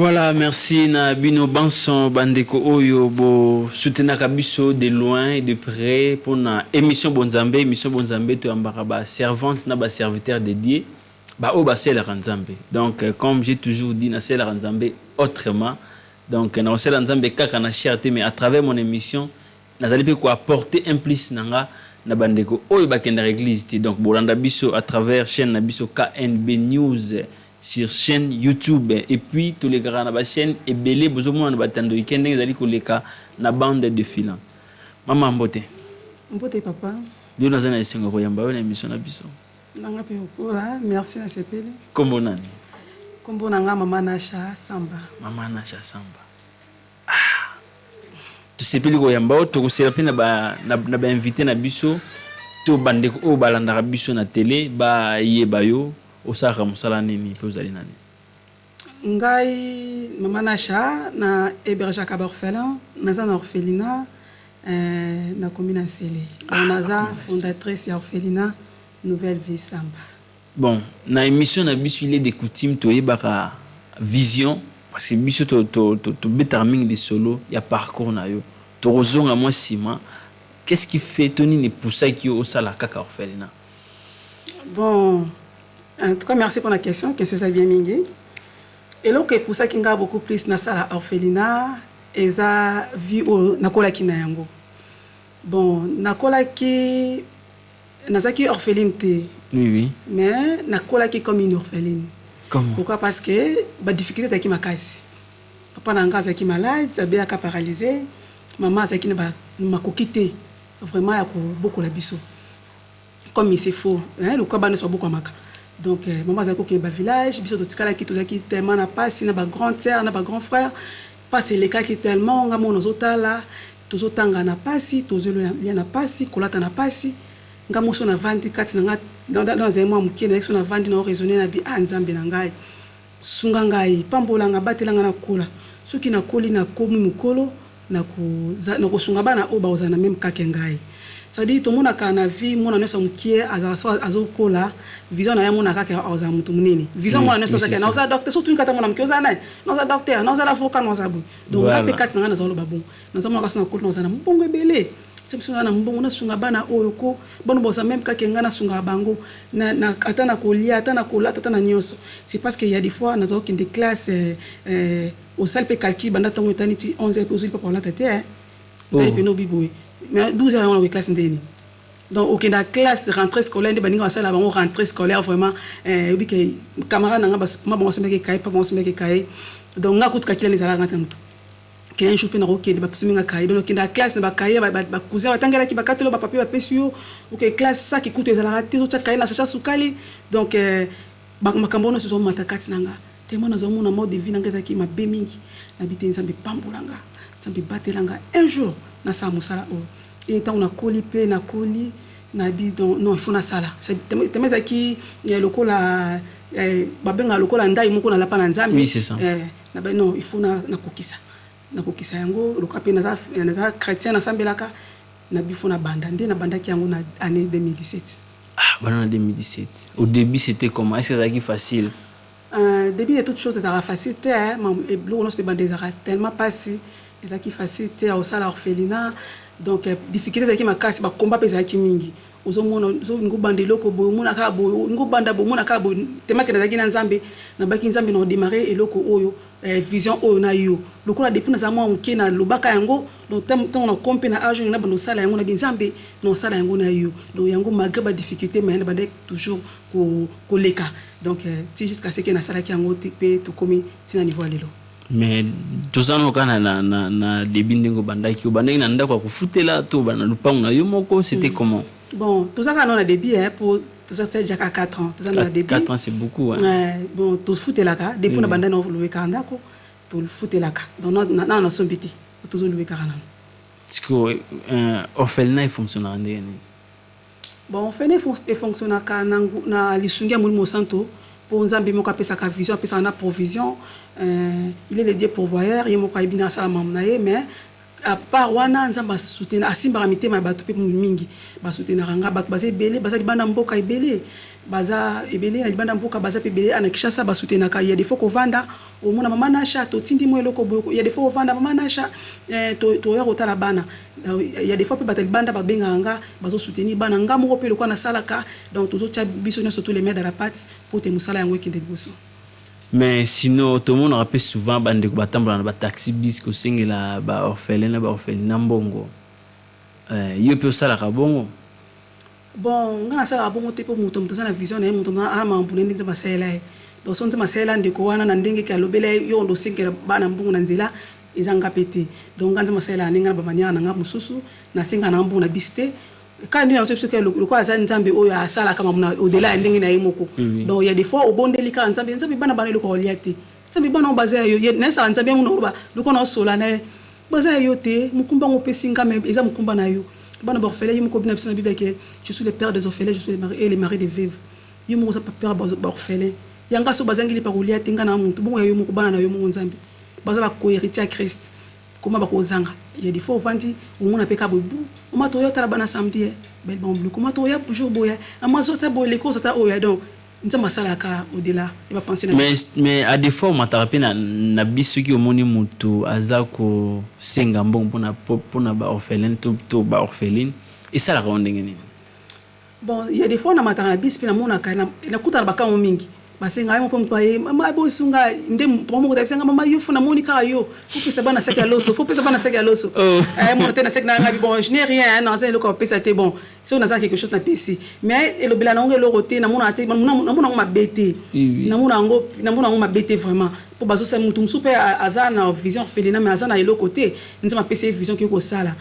Voilà, merci na bino banso bandeko oyo bo soutenaka biso de loin et de près pona émission Bonzambe, émission Bonzambe toyambaka ba servante na ba serviteur dédié ba oyo basalelaka Nzambe. Donc comme j'ai toujours dit, nasalelaka Nzambe autrement. Donc nakosalela Nzambe kaka na chair te, mais à travers mon émission nazali mpe koapporter un plus na nga na bandeko oyo bakendaka église te. Donc bolanda biso à travers chaîne na biso KNB News sur chaîne YouTube, et puis tolekaka na bachaîne ebele, bozomona na batando ike ndenge ezali koleka na bande défilante. Mama, mbote. Mbote, papa. Lelo naza na esengo koyamba oyo na émission na biso. Nanga mpe okola, merci, nasepeli. Nkombo nani? Nkombo na nga Mama Nasha Samba. Mama Nasha Samba, ah! Tosepeli koyamba oyo, tokosela mpe na bainvité na biso to bandeko oyo balandaka biso na télé bayeba yo, osalaka mosala nini mpe ozali nani? Ngai Mama Nasha, na hébergeaka baorphelin, naza na orphelinat nakomi na Nsele. Ah, naza fondatrice ya orphelinat Nouvelle Vie Samba. Bon, na émission na biso, il est de coutume toyebaka vision, parce que biso tobetaka mingi lisolo ya parcours na yo. Tokozonga mwa nsima. Qu'est-ce qui fait to nini epusaki yo osala kaka orphelinat? Bon, en tout cas, merci pour la question. Question eza bien mingi. Eloko epusaki nga beaucoup plus nasala orphelinat eza vie oyo nakolaki na yango. Bon, nakolaki, nazalaki orpheline te, mais nakolaki comme une orpheline. Comment? Pourquoi? Parce que badifficulté ezalaki makasi. Papa na nga azalaki malade, abelaka paralysé. Mama azalaki na makoki te vraiment ya kobokola biso comme il se faut, hein, lokola bana nyonso babokwamaka. Donc mama azalaki kokende bavillage, biso totikalaki, tozalaki tellement na pasi na bagrande sœur na bagrand frère. Pasi elekaki tellement. Nga moko nazotala, tozotanga na pasi, tozolia na pasi, kolata na pasi. Nga moko so navandi kati na nga, nazali mwa moke, nazalaki so navandi na oraisonner na bi: "Ah, Nzambe na ngai, sunga ngai, pambola nga, batela nga nakola. Soki nakoli, nakomi mokolo, nakosunga bana oyo bakozala na même kake ngai." C'est-à-dire, tomonaka na vie, mwana nyonso mokie azala so azokola, vision na ye amona kaka azala moto monene. Vision mwana nyonso azalaka: naoza docteur. So tuni kata mwana moke: "Oza nani?" "Naoza docteur, naoza avocat, naoza boye." Donc nga mpe kati na ngai nazaloba: "Bon, nazomona kasi nakoli, naoza na mbongo ebele. Se biso na mbongo, nasunga bana oyo ko bana boza même kake ngai, nasungaka bango ata na kolia, ata na kolata, ata na nyonso." C'est parce que y a des fois naza kokende classe, osali mpe calcul, banda ntongo etani ti 11 heures mpe ozoli papa olata te, tali pene obi boye, mais 12 heures yango na classe ndeni. Donc okenda classe, rentrée scolaire nde baninga basala bango rentrée scolaire vraiment. Oyebi ke camarade nanga ma bango asombaki kaye, pa bango asombaki kaye. Donc nga kutu kakila ezalaka nga te motu ke un jour mpe nakokende bapesi nga kaye. Donc okenda classe na bakaye bacousin batangelaki, bakatelo bapapier, bapesi yo, oke classe. Saki kutu ezalaka te, ozotya kaye na sachet sukali. Donc makambo nyonso ezomata kati na nga tellement nazomona mode de vie na nga ezalaki mabe mingi. Nabi te, Nzambe pambola nga, Nzambe batela nga, un jour nasala mosala oyo. E ntango nakoli mpe nakoli, nabi donc non, il faut nasala. Tellement ezalaki lokola babengaka lokola ndai moko nalapa na Nzambe. Oui, c'est ça. Nabi non, il faut nakokisa yango. Lokola mpe naza chrétien, nasambelaka, nabi faut nabanda. Nde nabandaki yango na année 2017. Ah, bana na 2017. Au début, c'était comment? Est-ce que ezalaki facile? Début de toute chose ezalaka facile te. Biloko nyonso ebanda ezalaka tellement mpasi. Ezalaki facile te ya kosala orphelinat. Donc difficulté ezalaki makasi, bakomba mpe ezalaki mingi. Ozomona, ozolinga obanda eloko boye, omona kaka boye, olinga obanda boye, omona kaka boye. Temake nazalaki na Nzambe, nabaki: "Nzambe, na odémarrer eloko oyo, vision oyo na yo." Lokola depuis nazala mwa moke nalobaka yango, donc ntango nakomi mpe na âge oyo nabanda osala yango, nabi: "Nzambe, na osala yango na yo." Donc yango, malgré badifficulté, mais nabandaki toujours koleka. Donc ti jusqu'à ce que nasalaki yango te mpe tokomi ntina niveau ya lelo. Mais toza nano kaka na début. Ndenge obandaki na ndako ya kofutela to na lupango na yo moko, c'était comment? Bon, toza kaka nano na début, hein, po toza déjà kaka 4 ans, toza na début. 4 ans, c'est beaucoup, hein. Ouais, bon, tofutelaka depuis na banda na olobekaka ndako, tofutelaka. Donc nano nasombi te, tozolobekaka nano. Siko orphelinat efonctionnaka ndenge nini? Bon, orphelinat efonctionnaka na lisungi ya Molimo Santo, mpo Nzambe moko apesaka vision, apesaka na provision. Il est le Dieu pourvoyeur, ye moko ayebi na asala mamu na ye, mais À part wana, Nzambe asoutenir, asimbaka mitema ya bato mpe mingi basoutenaka nga. Bato baza ebele, baza libanda mboka ebele, baza ebele na libanda mboka, baza mpe ebele na Kinshasa, basoutenaka. Ya des fois kovanda, omona mama Nasha, totindi mo eloko boye. Ya des fois kovanda, mama Nasha, toya kotala bana. Ya des fois mpe bato ya libanda babengaka nga, bazosoutenir bana. Nga moko mpe lokwa nasalaka, donc tozotia biso nyonso tous les mains dans la pâte po te mosala yango ekende liboso. Mais sinon, tomonaka mpe souvent bandeko batambola na bataxi bus kosengela baorphelin na baorpheline na mbongo. Yo mpe osalaka bongo? Bon, nga nasalaka bongo te, mpo moto aza na vision na ye, moto ana makambo na ye, nde Nzambe asalela ye. Donc so Nzambe asalela ndeko wana na ndenge ke alobela ye, yo ndo osengela bana mbongo na nzela, eza nga mpe te. Donc nga, Nzambe asalelaka ndenge na bamanière na nga mosusu. Nasengaka na mbongo na bisi te, kaka ndenge nazo biso lokola aza Nzambe oyo asalaka makambo na au-delà ya ndenge na ye moko. Donc ya des fois obondeli kaka Nzambe: Nzambe, bana bana eloko kolia te. Nzambe, bana oyo baza ya yo. Nayebisaka Nzambe yango, naoloba lokola naosola na ye: baza ya yo te, mokumba yango opesi nga, me eza mokumba na yo. Bana baorphelin, ye moko bina biso na Bible ke je suis le père des orphelins, je suis le mari et le mari des veuves. Yo moko oza père baorphelin yanga. So bazangi lipa kolia te, nga na motu bongo ya yo moko, bana na yo moko, Nzambe, baza bakohéritier ya Christ, koma bakozanga? Ya des fois ovandi, omona mpe ka boye bu oma toya otala bana samedi, bel bamblu, koma toya jour boya amazota boye leko ozata oyo. Donc Nzambe asalaka au-delà ya bapense na biso. Mais à des fois omataka mpe na biso, soki omoni moto aza kosenga mbongo mpona baorphelin to baorpheline, esalaka yo ndenge nini? Bon, il y a des fois namataka na bisi mpe namonaka, nakutana bakambo mingi basenga ye mpo moto aye: mama, bosunga. Nde papa moko tabisenga: mama, yo fo namoni kaka yo, fo pesa bana saki ya loso, fo pesa bana saki ya loso. Mona te na saki na ngai. Bon, je n'ai rien, naza eloko ya kopesa te. Bon, soki naza quelque chose, napesi, mais elobela nango eloko te. Namona te, namona yango mabe te, namona yango mabe te vraiment, mpo bazosala. Motu mosusu mpe aza na vision orphelinat, mais aza na eloko te. Nzambe apesi ye vision, koki kosala,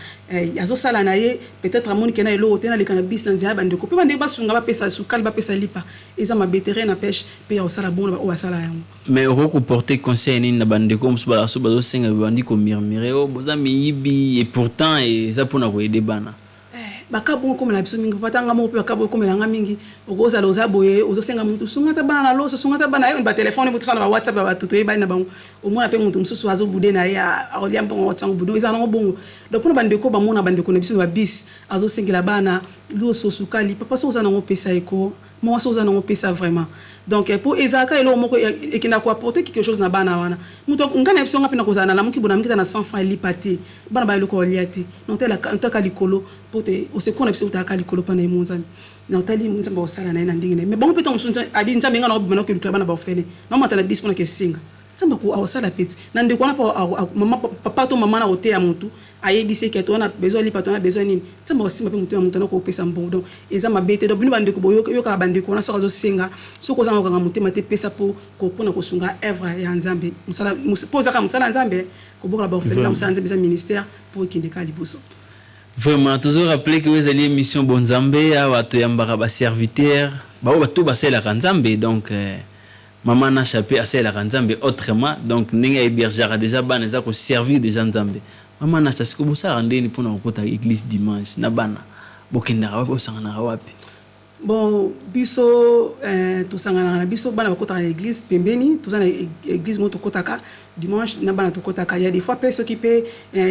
azosala na ye. Peut-être amoni ke na eloko te, naleka na bisi na nzela ya bandeko mpe bandeko basunga, bapesa sukali, bapesa lipa. Eza mabe te, rien n'empêche mpe ya kosala bongo na oyo basala yango. Mais okoki koporter conseil nini na bandeko mosusu bazala so bazosenga, babandi komurmurer: o boza miyibi, et pourtant eza mpona koaider bana? Baka bongo ekomela biso mingi, papa. Tanga moko mpe baka bongo ekomelanga mingi. Okozala oza boye, ozosenga motu: sunga ta bana na loso, sunga ta bana. Ye batelefone, motu sana bawhatsapp ya bato toyebani na bango. Omona mpe motu mosusu azobude na ye, akolia mbongo watiango budo, eza nango bongo. Donc mpona bandeko bamona bandeko na biso na babisi azosengela bana loso, sukali, papa, so oza nango, pesa eko mwa, so oza nango, pesa vraiment. Donc po ezalaka eloko moko ekendaka koapporter quelque chose na bana wana. Moto ngai na biso, nga mpe na kozala nalamuki bona mingi na 100 francs elipa te, bana ba eloko kolia te. Notaka likolo po te oseko na biso utaka likolo mpa na ye mo Nzambe. Na otali Nzambe akosala na ye na ndenge na ye. Mais bango mpe ntango mosusu abi Nzambe, nga na obima na okelukela bana baorphelin, naomata na bisi mpona kesenga. Nzambe akosala peti na ndeko wana mpo papa to mama na koteya motu, ayebisi eke to wana besoin lipa, to wana besoin nini. Nzambe akosimba mpe motu ya motu ana kopesa mbongo. Donc eza mabe te. Donc bino bandeko boyokaka bandeko wana, soki azosenga, soki ozanga kokanga motema te, pesa mpo mpona kosunga œuvre ya Nzambe, mpo ozaka mosala ya Nzambe. Kobokola baorphelin eza mosala ya Nzambe, eza ministère mpo ekende kaka liboso. Vraiment, toujours rappeler que ezali émission Bonzambe. Awa toyambaka baserviteur bao bato basalelaka Nzambe. Donc mama Nasha mpe asalelaka Nzambe autrement. Donc ndenge ahébergeaka déjà bana, eza koservir déjà Nzambe. Mama Nasha, sikoyo bosalaka ndeni mpona kokota église dimanche na bana? Bokendaka wapi? Bosanganaka wapi? Bon, biso tosanganaka na biso, bana bakotaka na église pembeni. Toza na église moko, tokotaka dimanche na bana, tokotaka. Ya des fois mpe soki mpe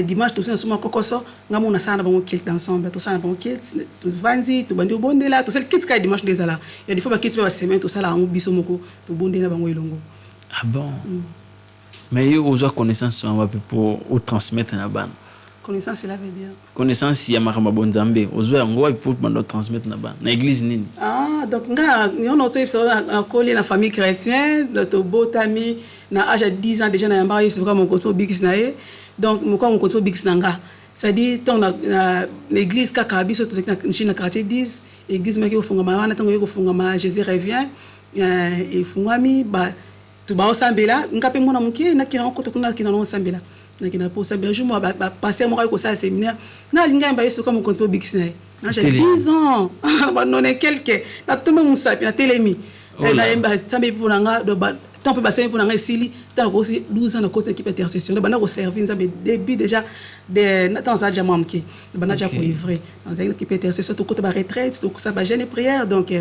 dimanche tozi na soma kokoso, nga moko nasala na bango culte ensemble. Tosala na bango culte, tovandi, tobandi obondela, tosali culte kaka dimanche nde ezala. Ya des fois baculte mpe basemaine, tosala yango biso moko, tobondeli na bango elongo. Ah bon, mais yo ozwa connaissance wana wapi mpo otransmettre na bana? Connaissance, cela veut dire? Connaissance ya makambo ya bonzambe, ozwa yango wapi mpo banda otransmettre na bana? Na église nini? Ah, donc nga yo na otoyebisa, nakoli na famille chrétien. Tobotami na âge ya 10 ans déjà, nayambaka Yesu kaka mokonzi mpo obikisi na ye. Donc mokoka mokonzi mpo obikisi na nga, c'est-à-dire ntango na église kaka biso tozalaki na quartier 10, église moko ekofungama wana. Ntango ekofungama, Jésus revient efungwami, baosambela. Nga mpe mwana moke, nakenda okota kuna, nakenda na osambela, nakenda mpo osambela. Jour moko pasteur moko ayi kosala séminaire, nalingi ayemba Yesu kaka mokonzi mpo obikisi na ye. J'ai 10 ans, banone quelque, natombe mosapi, natelemi, nayemba nzambe mpo na nga. Ntango mpe basali mpo na nga esili, ntango nakosi 12 ans, nakosi équipe intercession, banda koservir Nzambe début déjà, ntango naza déjà mwa moke, banda déjà koœuvrer. Nazalaki na équipe intercession, tokota baretraite, tokosala bajeûne, prière. Donc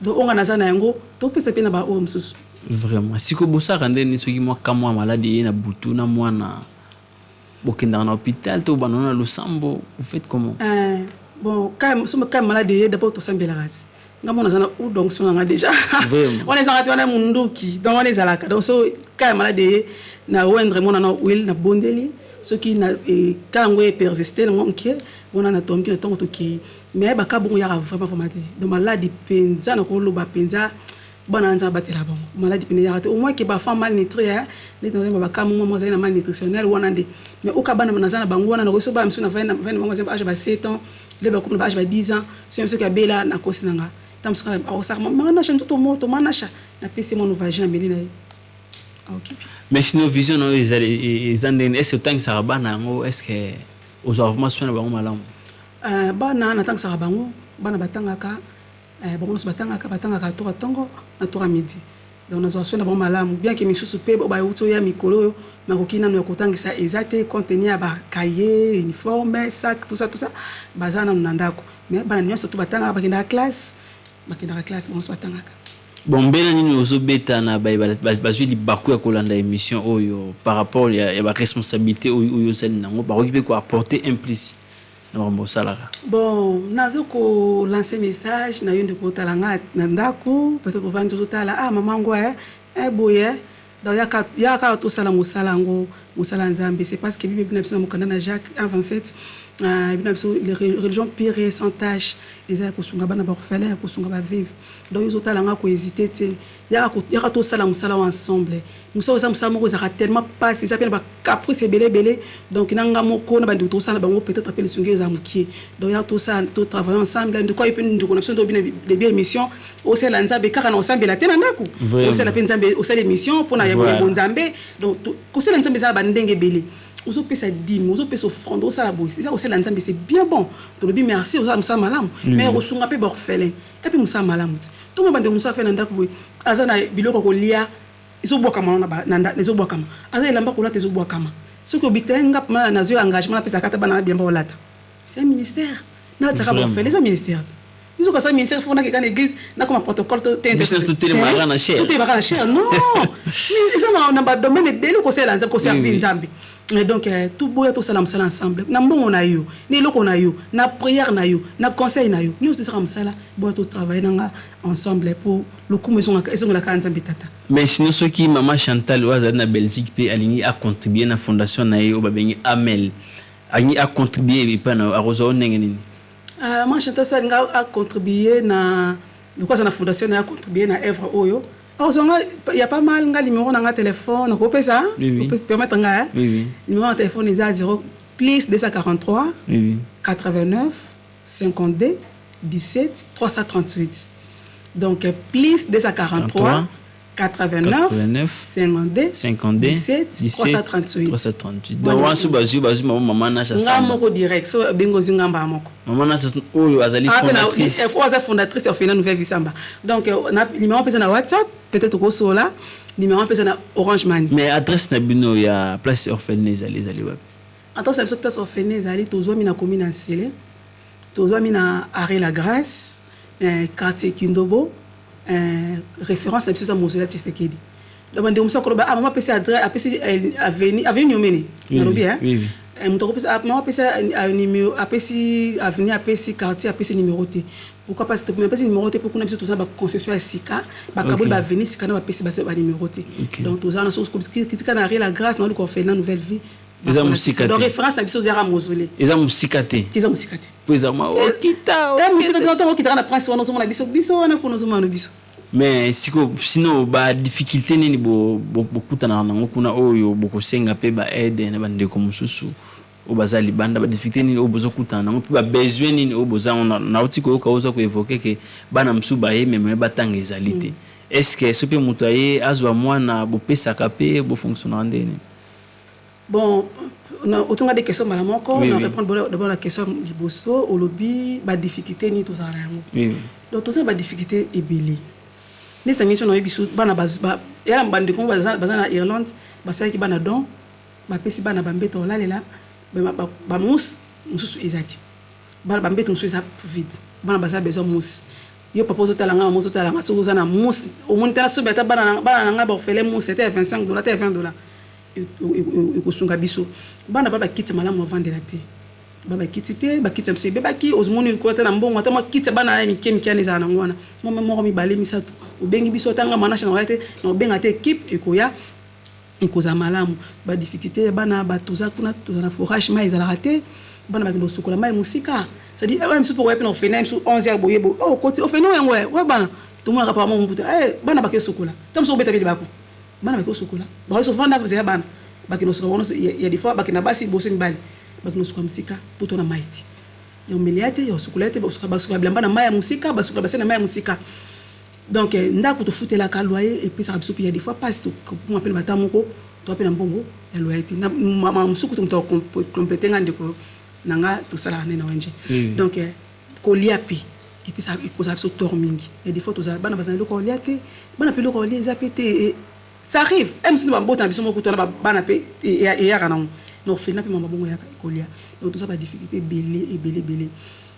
onga naza na yango, topesa mpe na baoyo mosusu. Vraiment, sikoyo bosalaka ndeni soki mwa kamwa maladi ye na butu na mwana? Bokendaka na hôpital to bobanda na losambo? Vous faites comment? Bon, soki cas malade eye, d'abord tosambelaka ti. Nga mona naza na ou d'onction na nga déjà. Wana ezalaka te, wana munduki. Donc wana ezalaka. Donc so cas ya malade eye, na oindre mona na huile, na bondeli. Soki na cas yango epersiste na mwa moke, wana na tomiki na ntongo tokei. Mais baka bongo yaka vraiment vraiment te. Donc maladi mpenza, na koloba mpenza, bana Nzambe abatela bango, maladi pene yaka te. Au moins ke bafan malnutri, neti nazali baka mwa mwa azali na malnutritionnel wana nde. Mais oka bana naza na bango wana, nakoki so bana mosusu na vai na bango baza âge ba 7 ans, nde bakomi na ba âge ba 10 ans. Soki soki abela, nakosi na nga ta mosusu akosaka mama Nasha nzoto moto, mama Nasha, napesi mwana Novalgine, ameli na ye, aokipi. Mais sinon, vision na oyo eza ndenge? Est ce que otangisaka bana yango? Est ce que ozwaka vraiment soin na bango malamu? Bana natangisaka bango. Bana batangaka, bango nyonso batangaka. Batangaka tour ya ntongo na tour ya midi. Donc nazwa soin na bango malamu, bien ke misusu mpe bauti oya mikolo oyo, makoki nano ya kotangisa eza te, compte tenu ya bacahier, uniforme, sac, tout ça, tout ça. Baza nano na ndako, mais bana nyonso to batangaka, bakendaka classe, bakendaka classe, bango nyonso batangaka. Bon, mbela nini ozobeta na bazwi libaku ya kolanda émission oyo par rapport ya baresponsabilité oyo osali nango, bakoki mpe koapporter un plus na makambo osalaka? Bon, nazo kolancer message na yo, ndeko otala nga na ndako. Peut-être ovandi, ozotala: "Ah, mama ngo boye." Donc yaka kaka tosala mosala yango, mosala ya Nzambe. C'est parce que Bible na biso, na mokanda na Jacques 1 27, ebi na biso: religion pure et sans tache eza ya kosunga bana baorphelin, ya kosunga baveuve. Donc yo ozotala nga, kohésite te, yaka tosala mosala wa ensemble. Mosala eza mosala moko ezalaka tellement mpasi, eza mpe na bacaprice ebele ebele. Donc na nga moko na bandeko tosala bango, peut-être mpe lisungi ezala mokie. Donc yaka tosala, totravaille ensemble. Ndeko ayo mpe ndeko na biso, nde obina début émission, osala Nzambe kaka na osambela te na ndako, osala mpe Nzambe, osala émission mpona ya bonzambe. Donc kosala Nzambe eza na bandenge ebele. Ozopesa dîme, ozopesa offrande, osala boye, eza kosala Nzambe, c'est bien bon. Tolobi merci, ozala mosala malamu. Mais kosunga mpe baorphelin epe mosala malamu te. Ntongo bandeko mosusu afe na ndako boye, aza na biloko kolia, ezobwakama, ezobwakama, aza elamba kolata, ezobwakama. Soki obita nga nazwi engagement, napesaka ata bana na bilamba kolata, c'est un ministère. Nalataka baorphelin, eza ministère. Biso kasa ministère, fo nakeka na église, nakoma protocole. Totelemaka na chaire. Totelemaka na chaire, non. Eza na badomaine ebele kosalela Nzambe, koservir Nzambe. Donc toboya, tosala mosala ensemble, na mbongo na yo, na eloko na yo, na prière na yo, na conseil na yo, nyonso tosaka mosala. Boya totravaille nanga ensemble po lokumu ezongelaka Nzambe Tata. Mais sinon, soki mama Chantal oyo azali na Belgique mpe alingi acontribue na fondation na ye oyo babengi Amel, alingi acontribue epai na yo, akozwa yo ndenge nini? Mama Chantal so alingi acontribue na, lokola aza na fondation na ye, acontribue na œuvre oyo, akozwa nga, ya pas mal. Nga numéro na nga téléphone nakopesa, permettre nga, numéro na téléphone eza 0 plus 243 89 52 17 338. Donc plus 243 89 52 52 17 338. 338. Donc wana so bazwi mama Nasha. Nga moko direct, so bengi, ozwi nga mbala moko. Mama Nasha oyo azali fondatrice. Oyo aza fondatrice orphelinat Nouvelle Vie Samba. Donc numéro mpeza na WhatsApp, peut-être okosola numéro mpeza na Orange Money. Mais adresse na bino ya place orphelinat ezali wapi? Adresse na biso place orphelinat ezali, tozwami na commune ya Nsele, tozwami na arrêt La Grâce, quartier Kindobo. Référence na biso eza mosela Tshisekedi. Donc bandeko mosusu akoloba: "Ah, mama apesi adresse, apesi avenue, avenue Niomene." Nalobi moto akopesa: "Mama apesi numéro, apesi avenue, apesi quartier, apesi numéro te. Pourquoi?" Parce que apesi numéro te mpo kuna biso toza baconstruction ya sika, bakaboli baavenue sika na bapesi banuméro te. Donc toza na kitika na arrêt La Grâce, na oluka orphelinat Nouvelle Vie. Eza mosika? Donc référence na biso ezaka mausolée. Eza mosika te? Eza mosika te. Po eza mwa okita. Mosika te. Ntango okitaka na Prince wana, ozomona biso, biso wana mpona ozomona biso. Mais siko sino badifficulté nini bokutanaka nango kuna oyo bokosenga mpe baaide na bandeko mosusu oyo baza libanda? Badifficulté nini oyo bozokutana nango mpe babesoin nini oyo boza nauti koyoka, oza koévoquer ke bana mosusu baye meme batanga ezali te? Est ce que so mpe moto aye azwa mwana, bopesaka mpe, bofonctionnaka ndenge? Bon, otunga des questions mbala moko. Na répondre d'abord la question liboso. Olobi badifficulté nini tozala na yango. Donc toza na badifficulté ebele. Neti na mission nayebi biso bana yala, bandeko baza na Irlande, basalaki bana don, bapesi bana bambeto olalela, bamousse mosusu eza te, bana bambeto mosusu eza vide, bana baza besoin mousse. Yo papa ozotala nga, mama ozotala nga, soki oza na mousse, omoni tala sobi ata bana na nga baorphelin mousse ata ya 25 dollar, ata ya 20 dollar. Ekosunga biso. Bana ba bakiti malamu bavandela te, ba bakiti te, bakiti ya biso ebebaki. Ozomoni koya ata na mbongo, ata mwa kiti ya bana ya mike mike wana ezala nango wana, mwa moko, mibale, misato. Obengi biso, ata nga Manashe na koya te, na kobenga te, équipe ekoya, ekozala malamu. Badifficulté ya bana, bato toza kuna, toza na forage, mai ezalaka te. Bana bakende kosukola mai mosika, c'est-à-dire oyo misu mpo koya mpe na orphelinat misu 11 heures boye boye, oyo okoti orphelinat yango oyo bana tomonaka papa moko mputa, bana bake kosukola ta mosu obeta mpe libaku. Bana bake kosukola, bakoki sovanda kozela, bana bakende kosukola bango. Ya des fois bakende na basi liboso, mibali bakende kosukola mosika mpo to na mai te ya komelia te, ya kosukola te. Basukola bilamba na mai ya mosika, basukola base na mai ya mosika. Donc ndako tofutelaka loyer epesaka biso mpe ya des fois mpasi. Tokoma mpe na bata moko, toa mpe na mbongo ya loyer te. Mosuku to moto akocompléter nga, ndeko na nga, tosalaka nde na ONG. Donc kolia mpe epesaka, ekozala biso tort mingi. Ya des fois tozala, bana bazala eloko ya kolia te, bana mpe eloko ya kolia eza mpe te. Ça arrive e mosusu bambota na biso moko kutu wana, bana mpe eyaka nango na orphelinat mpe mama bongo eyaka kolia. Donc toza badifficulté ebele, ebele, ebele.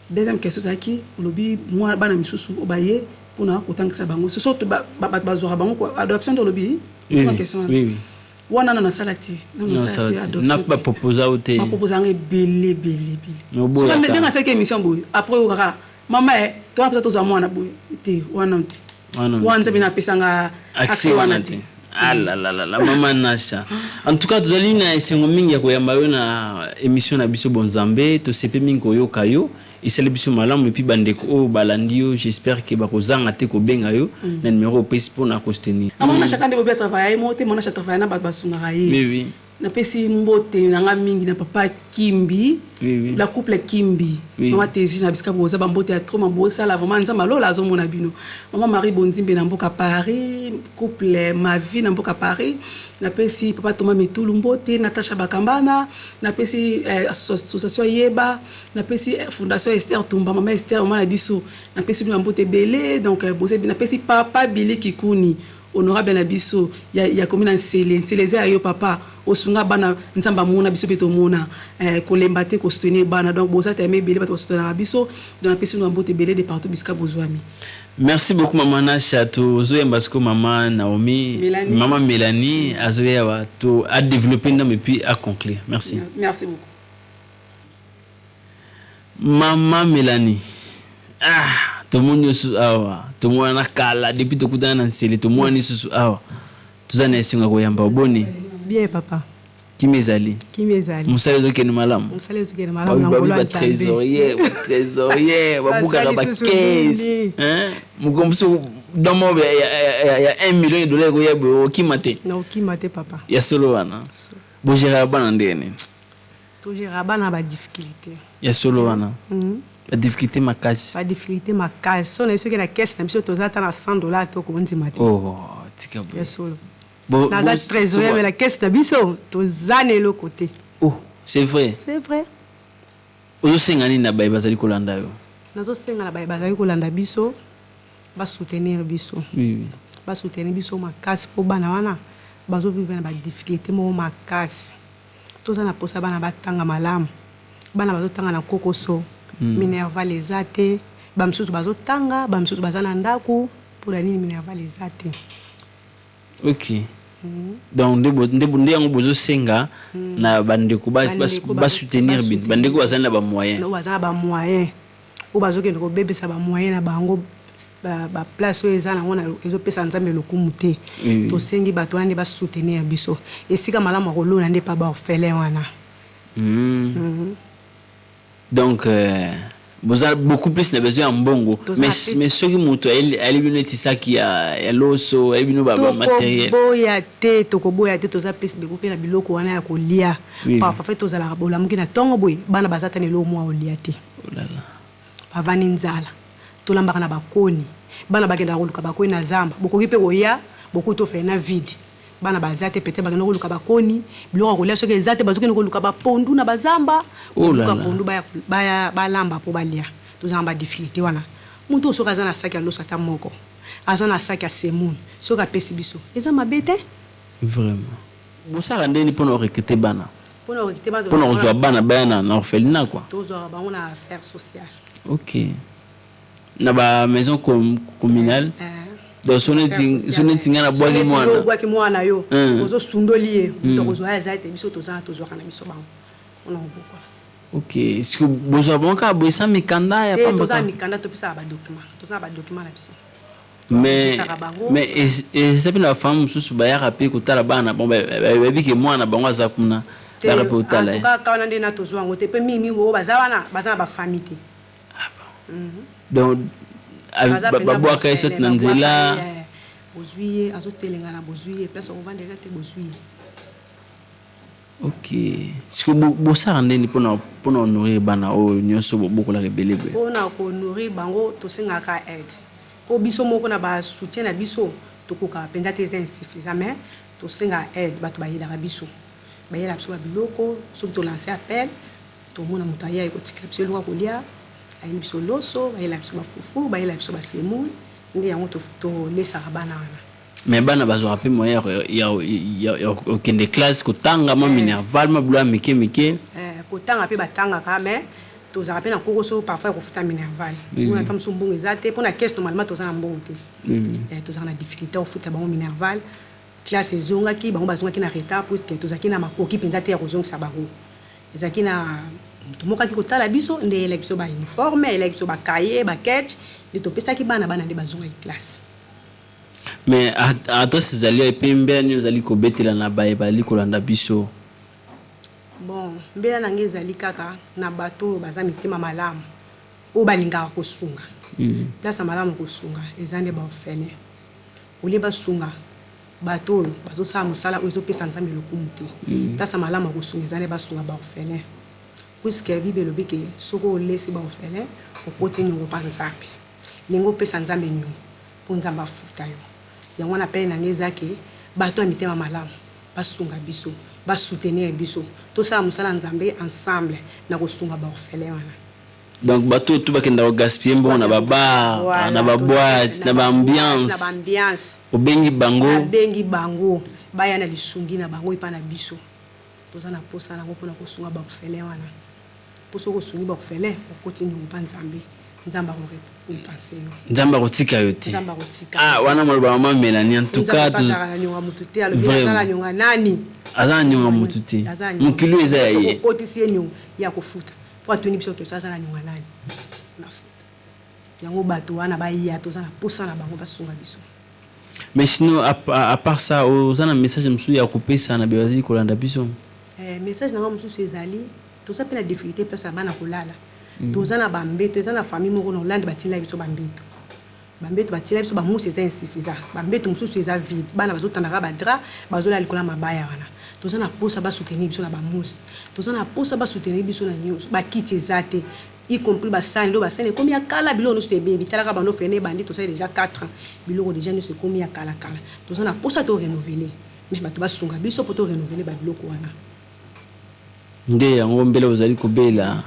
Deuxième question ezalaki, olobi mwa bana misusu oyo baye mpona kotangisa bango, soso bato bazwaka bango adoption nde olobi question wana. Wana nano nasala te, nano nasala te adoption. Baproposa o te? Baproposanga ebele, ebele, ebele. Ndenge asalaki émission boye, après oyo kaka mama e towana mposa tozwa mwana boye te, wana te, wana Nzambe napesanga accès wana te. Alalala, mama Nasha, en tout cas tozali na esengo mingi ya koyamba yo na émission na biso Bonzambe. Tosepe mingi koyoka yo, esali biso malamu. Et puis bandeko oyo balandi yo, j'espère ke bakozanga te kobenga yo na numéro opesi mpona kosoutenir. Mama Nasha kande bobi atravaille ye moko te, mama Nasha atravaille na bato basungaka ye. Napesi mbote na nga mingi na papa Kimbi, la couple Kimbi, mama Tesi na bisika boza, bambote ya trop. Bosala vraiment, Nzambe alola azomona bino. Mama Marie Bonzimbe na mboka Paris, couple Mavi na mboka Paris. Napesi papa Thomas Mitulu mbote, Natasha Bakambana. Napesi association Yeba, napesi fondation Esther Tumba, mama Esther, mama na biso, napesi bino bambote ebele. Donc napesi papa Bili Kikuni, honorable na biso ya komi na Nsele. Nsele eza ya yo papa, osunga bana, Nzambe amona biso mpe tomona. Kolemba te kosoutenir bana. Donc boza tayame ebele, bato basoutenaka biso. Donc napesi bino bambote ebele de partout bisika bozwami. Merci beaucoup, mama Nasha. Tozoyamba siko mama Naomi. Mélanie. Mama Mélanie azoyaba to adévelopper ndambo et puis à conclure. Merci. Merci beaucoup. Mama Mélanie, ah, tomoni lisusu awa, tomonana kala depuis tokutana na Nsele, tomoni lisusu awa, toza na esengo ya koyamba. Oboni? Bien, papa. Kimi ezali? Kimi ezali. Mosala ezokende malamu? Mosala ezokende malamu na ngolo ya Nzambe. Batrésorier, batrésorier babukaka. Basali susu Bacaisse nini? Moko mosusu domo ya 1 million de dollar ekoya boye, okima te? Na okima te, papa. Ya solo wana, bogéraka bana ndenge nini? Togéraka bana badifficulté. Ya solo wana, badifficulté makasi. Badifficulté makasi. So na biso ke na caisse na biso toza ata na 100 $ te, okondima te. Oh, tika boye. Ya solo. Naza trésorier, mais na caisse na biso toza na eloko te. Oh, c'est vrai? C'est vrai. Ozosenga nini na baye bazali kolanda yo? Nazosenga na baye bazali kolanda biso basoutenir biso, basoutenir biso makasi, mpo bana wana bazovivre na badifficulté moko makasi. Toza na mposa bana batanga malamu. Bana bazotanga na kokoso, minerval eza te. Bamisusu bazotanga, bamisusu baza na ndako. Mpona nini minerval eza te? Ok, donc nde yango bozosenga na bandeko basoutenir bino, bandeko bazali na bamoyen. Oyo baza na bamoyen, oyo bazokende kobebisa bamoyen na bango baplace oyo eza nango ezopesa Nzambe lokumu te. Tosengi bato wana nde basoutenir biso. Esika malamu ya kolona nde pa baorphelin wana. Donc boza beaucoup plus na besoin ya mbongo, mais soki moto ayeli bino neti saki ya loso, ayeli bino bamatériel? Tokoboya te, tokoboya te. Toza plus beko mpe na biloko wana ya kolia. Parfois fe tozalaka bolamuki na ntongo boye, bana baza ta na eloko mwa kolia te, bavandi nzala. Tolambaka na bakoni, bana bakendaka koluka bakoni na zamba. Bokoki mpe koya, bokuti tofele na vide, bana baza te. Peut-être bakenda koluka bakoni, biloko ya kolia soki eza te, bazokende koluka bapondu na bazamba, koluka pondu baya balamba mpo balia. Toza na badifficulté wana. Moto oyo soki aza na saki ya loso ata moko, aza na saki ya semoule, soki apesi biso, eza mabe te. Vraiment, bosala ndeni mpona orecruter bana? Mpona orecruter bana? Mpona kozwa bana baya na orphelinat quoi. Tozwaka bango na affaire sociale. Ok, na ba maison communale. Donc so neti ngai nabwaki mwana, obwaki mwana yo, ozosundoli ye, moto akozwa ye aza te. Biso toza na, tozwaka na biso bango mpona kobokola. Ok, siko bozwa bango kaka boye sans mikanda ya pamba? Toza na mikanda, topesaka badocument, toza na badocument na biso. Mais eza mpe na bafamille mosusu bayaka mpe kotala bana bango, bayebi ke mwana bango aza kuna, bayaka mpe kotala ye. Kaka wana nde na tozwa yango te, mpe mingimingi oyo baza wana baza na bafamille te. Donc babwaka ye soki na nzela. Bozwi ye, azotelengana, bozwi ye, place akovanda eza te, bozwi ye. Ok, siko bosala ndeni mpona konourrir bana oyo nyonso bobokolaka ebele boye? Mpona konourrir bango, tosengaka aide, mpo biso moko na basoutien na biso tokokaka mpenza te, eza insuffisant. Mais tosengaka aide, bato bayelaka biso, bayelaka biso babiloko. Soki tolance appel, tomona moto aya ekotikela biso eloko ya kolia, ayeli biso loso, bayela biso bafufu, bayela biso basemoule, nde yango tolesaka bana wana. Mais bana bazwaka mpe moyen ya kokende classe, kotanga, mwa minerval, mwa biloko ya mike mike? Kotanga mpe batangaka, mais tozalaka mpe na kokoso parfois ya kofuta minerval. Mona ata mosusu mbongo eza te mpona caisse, normalement toza na mbongo te. Tozalaka na difficulté ya kofuta bango minerval. Classe ezongaki, bango bazongaki na retard, puisque tozalaki na makoki mpenza te ya kozongisa bango. Ezalaki na moto moko aki kotala biso, nde eyelaki biso bauniforme, eyelaki biso bacahier, baketch, nde topesaki bana. Bana nde bazongaki classe. Mais adresse ezali epe, mbela nini ozali kobetela na baye bazali kolanda biso? Bon, mbela na ngai ezali kaka na bato oyo baza mitema malamu, oyo balingaka kosunga. Place ya malamu kosunga eza nde baorphelin. Olie basunga bato oyo bazosala mosala oyo ezopesa Nzambe lokumu te. Place ya malamu ya kosunga eza nde basunga baorphelin, puisque Bible elobi ke soki olesi baorphelin, okoti niongo mpa Nzambe. Ndenge opesa Nzambe niongo mpo Nzambe afuta yo. Yango wana pele na ngai eza ke bato ya mitema malamu basunga biso, basoutenir biso, tosala mosala ya Nzambe ensemble na kosunga baorphelin wana. Donc bato oyo tu bakenda kogaspiller mbongo na babar, na baboite, na baambiance, baambiance, obengi bango? Nabengi bango baya na lisungi na bango epai na biso. Toza na posa nango mpona kosunga baorphelin wana, mpo soki osungi baorphelin, okoti niongo mpa Nzambe, Nzambe akorécompense yo. Nzambe akotika yo te. Nzambe akotika. Ah, wana maloba mama Mélanie, en tout cas. Azalaka na niongo ya motu te. Alobi aza na niongo ya nani? Aza na niongo ya motu te, mokili oyo eza ya ye. Okotisi ye niongo ya kofuta, mpo atuni biso question: aza na niongo ya nani? Nafuta yango. Bato wana baya, toza na posa na bango, basunga biso. Mais sinon, à part ça, oza na message mosusu ya kopesa na bazali kolanda biso? Message na nga mosusu ezali, toza mpe na difficulté place ya bana kolala. Toza na bambeto, eza na famille moko na Hollande batindela biso bambeto. Bambeto batindela biso, bamousses eza insuffisant, bambeto mosusu eza vide, bana bazotandaka badraps, bazolala likolo ya mabaya wana. Toza na posa basoutenir biso na bamousses, toza na posa basoutenir biso na nyonso. Bakiti eza te, y compris basani. Ndo basani ekomi ya kala, biloko nyonso ebebi. Talaka bando fene ebandi, tosali déjà 4 ans, biloko déjà nyonso ekomi ya kala kala. Toza na posa to renouveler, mais bato basunga biso mpo to renouveler babiloko wana. Nde yango mbele ozali kobela.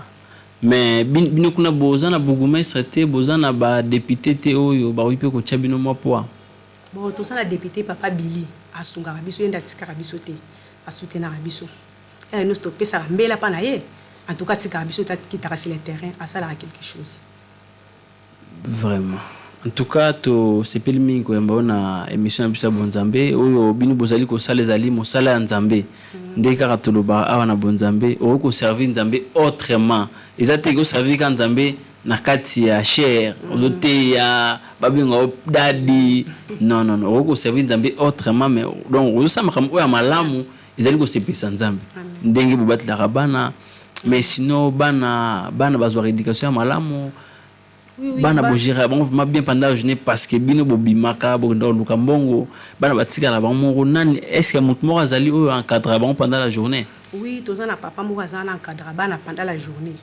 Mais bino kuna boza na bourgmestre te, boza na badéputé te oyo bakoki mpe kotia bino mwa poids? Bon, toza na député, papa Bili, asungaka biso, ye nde atikaka biso te, asoutenaka biso. Ere nyonso topesaka mbela mpa na ye. En tout cas atikaka biso te, akitaka sur le terrain, asalaka quelque chose. Vraiment, en tout cas tosepeli mingi koyamba oyo na émission na biso ya Bonzambe. Oyo bino bozali kosala ezali mosala ya Nzambe. Nde kaka tolobaka awa na Bonzambe, okoki koservir Nzambe autrement. Eza te koservir kaka Nzambe na kati ya chaire, ozoteya, babenga yo daddy. Non, non, non, okoki koservir Nzambe autrement. Mais donc ozosala makambo oyo ya malamu, ezali kosepelisa Nzambe, ndenge bobatelaka bana. Mais sinon bana bazwaka éducation ya malamu? Oui, Bana bogérer bango vraiment bien pendant la journée? Parce que bino bobimaka, bokenda koluka mbongo, bana batikala bango moko. Nani, est ce que motu moko azali oyo encadre bango pendant la journée? Oui, toza na papa moko aza na encadre bana pendant la journée.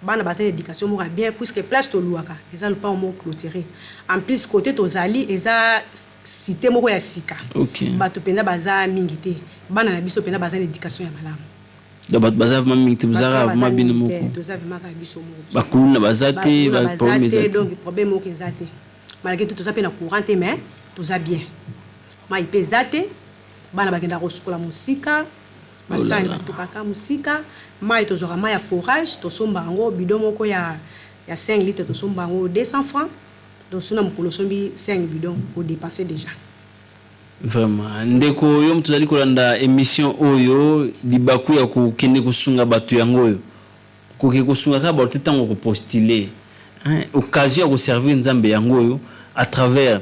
Bana baza na éducation moko ya bien, puisque place tolwaka eza lopango moko clôturé. En plus, côté tozali eza cité moko ya sika. Bato mpenza baza mingi te. Bana na biso mpenza baza na éducation ya malamu. Donc bato baza vraiment mingi te, bozalaka vraiment bino moko? Toza vraiment kaka biso moko. Bakuluna baza te, baproblème eza te? Donc problème moko eza te. Malgré tout, toza mpe na courant te, mais toza bien. Mai mpe eza te, bana bakendaka kosukola mosika, basani batukaka mosika. Mai, tozwaka mai ya forage, tosomba yango bidon moko ya 5 litre, tosomba yango 200 francs. Donc soki na mokolo osombi 5 bidon, odepense déjà. Vraiment, ndeko, yo moto ozali kolanda émission oyo, libaku ya kokende kosunga bato yango oyo. Koke kosunga kaka bato te ntango kopostule, hein, occasion ya koservir Nzambe yango oyo à travers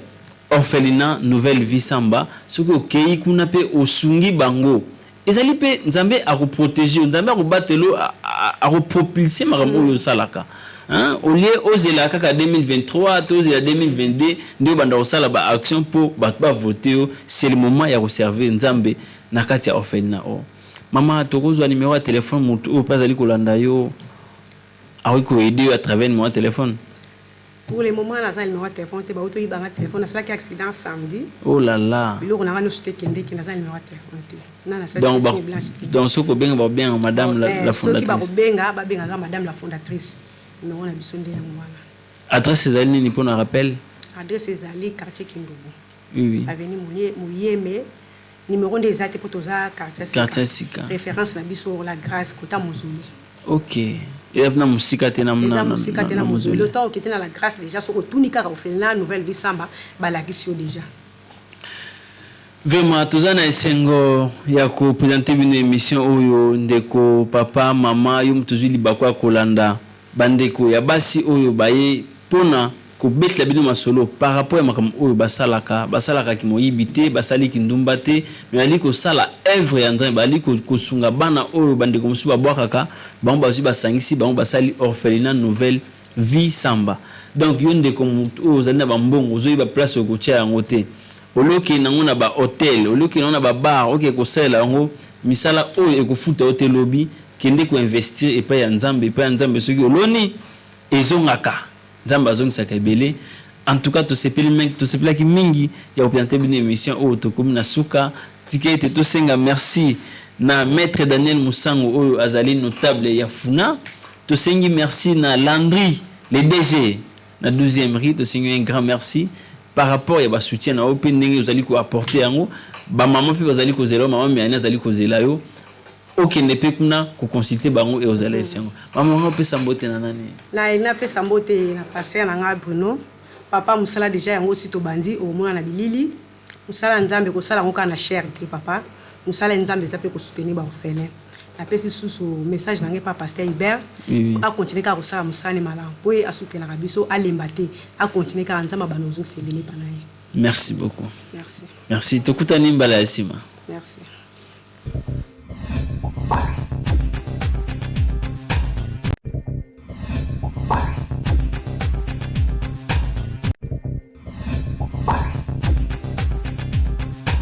orphelinat Nouvelle Vie Samba. Soki okei kuna mpe osungi bango, ezali mpe Nzambe akoprotege yo, Nzambe akobatela yo, akopropulse makambo oyo osalaka, hein. Au lieu ozela kaka 2023 to ozela 2022 nde obanda kosala baaction mpo bato bavote yo, c'est le moment ya koservir Nzambe na kati ya orphelinat oyo. Mama, tokozwa numéro ya telefone? Motu oyo mpe azali kolanda yo akoki koaider yo à travers numéro ya telefone? Pour le moment, naza na numéro ya telefone te. Bauti oyibanga telefone, nasalaki accident samedi. Oh là là. Biloko na nga nyonso te ekendeki. Naza na numéro ya telefone te na Donc, nasali blanche te. Donc soki kobenga, bakobenga madame la Soki fondatrice. Bakobenga, babengaka madame la fondatrice. Numéro na biso nde yango wana. Adresse ezali nini mpona rappel? Adresse ezali quartier Kindubu, oui. Avenue Muyeme. Numéro nde eza te mpo toza quartier sika. Quartier sika. Référence na biso, La Grâce, kota mozoli. Ok, eza mpena mosika te Eza mosika te na na mozoli. mozoli. Ntango okete na La Grâce déjà, soki otuni kaka orphelinat Nouvelle Vie Samba, balakisi yo déjà. Vraiment, toza na esengo ya kopresente bino émission oyo. Ndeko papa, mama, yo moto ozwi libaku ya kolanda bandeko ya basi oyo baye mpona kobetela bino masolo par rapport ya makambo oyo basalaka. Basalaka kimoyibi te, basali kindumba te, mais bazali kosala œuvre ya Nzambe. Bazali kosunga bana oyo bandeko mosusu babwakaka bango, bazwi, basangisi bango, basali orphelinat Nouvelle Vie Samba. Donc yo ndeko, motu oyo ozali na bambongo, ozoyeba place okotia yango te, olokende yango na bahotel, olokende yango na babar, oke kosalela yango misala oyo ekofuta yo te lobi, kende koinvestir epai ya Nzambe. Epai ya Nzambe, soki oloni, ezongaka, Nzambe azongisaka ebele. En tout cas, tosepeli mingi, tosepelaki mingi ya kopresente bino émission oyo. Tokomi na suka. Tika ete tosenga merci na maître Daniel Musango oyo azali notable ya Funa. Tosengi merci na Landry le DG na 12e rue. Tosengi un grand merci par rapport ya basoutien na yo mpe ndenge ozali koapporte yango. Bamama mpe bazali kozela yo, mama Miani azali kozela yo, okende mpe kuna koconsulte bango e ozala esengo. Mama wanga, opesa mbote na nani? Na napesa mbote na pasteur na nga Bruno. Papa, mosala déjà yango osi tobandi, okomona na bilili. Mosala ya Nzambe, kosala yango kaka na chaire te, papa. Mosala ya Nzambe eza mpe kosoutenir baorphelin. Napesi susu message na ngai pa pasteur Hubert. Akontinue kaka kosala mosala ne malamu mpo ye asoutenaka biso, alemba te, akontinue kaka. Nzambe abanda kozongisa ebele epa na ye. Merci beaucoup. Merci. Merci, tokutani mbala ya nsima. Merci.